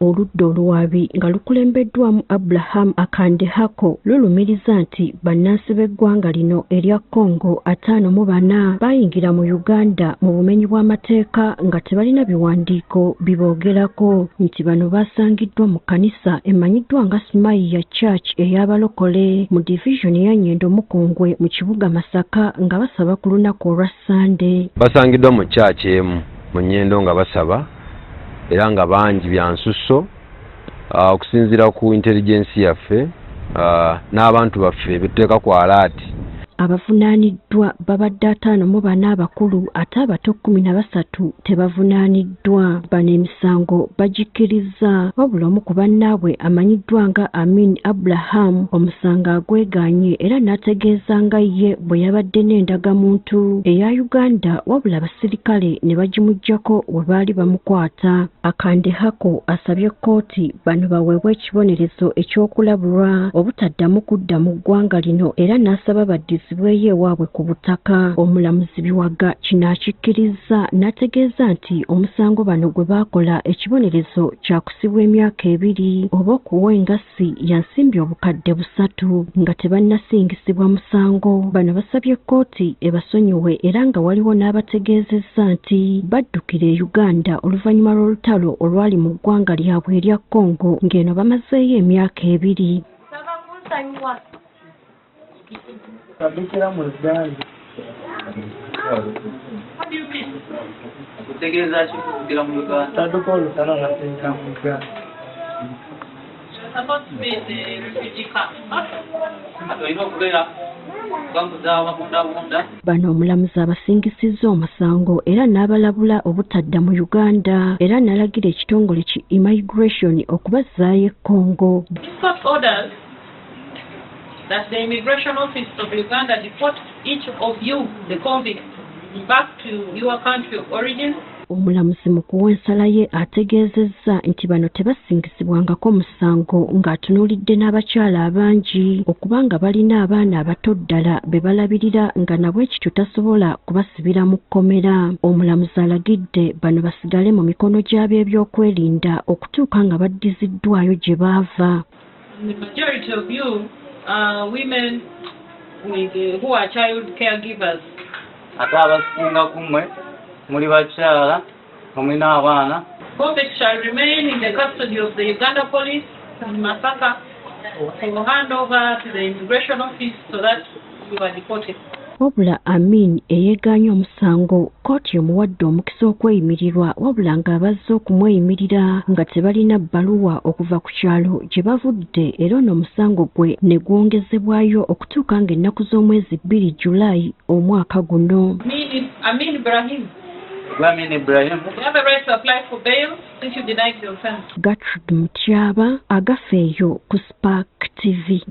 Oludda oluwaabi nga lukulembeddwamu Abraham Akandehako lulumiriza nti bannansi b'eggwanga lino erya Congo 54 baayingira mu Uganda mu bumenyi bw'amateeka nga tebalina biwandiiko biboogerako, nti bano basangiddwa mu kkanisa emanyiddwa nga Sumaiya Church ey'abalokole mu divizoni ya Nyendo Mukungwe mu kibuga Masaka nga basaba ku lunaku olwa Ssande. Basangiddwa mu church emu mu Nyendo nga basaba era nga bangi byansusso, okusinziira ku intelligence yaffe n'abantu baffe betuteeka ku alert. Abavunaaniddwa babadde 54 abakulu, ate abato 13 tebavunaaniddwa. Bano emisango bagikkiriza, wabula omu ku bannaabwe amanyiddwa nga Amin Abraham omusango agwegaanye era n'ategeeza nga ye bwe yabadde n'endagamuntu eya Uganda, wabula abasirikale ne bagimuggyako we baali bamukwata. Akandehako asabye kkooti bano baweebwe ekibonerezo ekyokulabulwa obutaddamu kudda mu ggwanga lino era n'asaba baddizibweyo ewaabwe ku butaka. Omulamuzi Biwaga kino akikkiriza n'ategeeza nti omusango bano gwe baakola ekibonerezo kya kusibwa emyaka 2 oba okuwa engassi ya nsimbi 300,000 nga tebannasingisibwa musango. Bano basabye kkooti ebasonyiwe era nga waliwo n'abategeezezza nti baddukira e Uganda oluvannyuma lw'olutalo olwali mu ggwanga lyabwe erya Congo ng'eno bamazeeyo emyaka 2. Saba kunsonyiwa. Kaddukira mu Uganda. What do you mean? Kutegeeza ki okugira mu Uganda? Tadduka olutalo nga tuyingira mu Uganda. You're supposed to be in the refugee camp. Kati olina okubeera bambuzaawa bundabunda. Bano omulamuzi abasingisizza omusango era n'abalabula obutadda mu Uganda era n'alagira ekitongole ki immigration okubazzaayo e Congo. This court orders that the Immigration Office of Uganda deport each of you, the convicts, back to your country of origin. Omulamuzi mu kuwa ensala ye ategeezezza nti bano tebasingisibwangako musango ng'atunuulidde n'abakyala abangi okuba nga balina abaana abato ddala be balabirira, nga nabwe kityo tasobola kubasibira mu kkomera. Omulamuzi alagidde bano basigale mu mikono gy'ab'ebyokwerinda okutuuka nga baddiziddwayo gye baava. The majority of you are women who are child caregivers. Ate abasinga ku mmwe muli bakyala nga mulina abaana. Convicts shall remain in the custody of the Uganda Police in Masaka for hand over to the immigration office so that you are deported. Wabula Amin eyeegaanye omusango, kkooti emuwadde omukisa okweyimirirwa, wabula ng'abazze okumweyimirira nga tebalina bbaluwa okuva ku kyalo gye bavudde, era ono omusango gwe ne gwongezebwayo okutuuka ng'ennaku z'omwezi 2 Julayi omwaka guno. Amin Ibrahim, Gwe Amin Ibrahim. you have a right to apply for bail since you denied the offense. Gertrude Mutyaba, Agafeeyo ku Spark TV.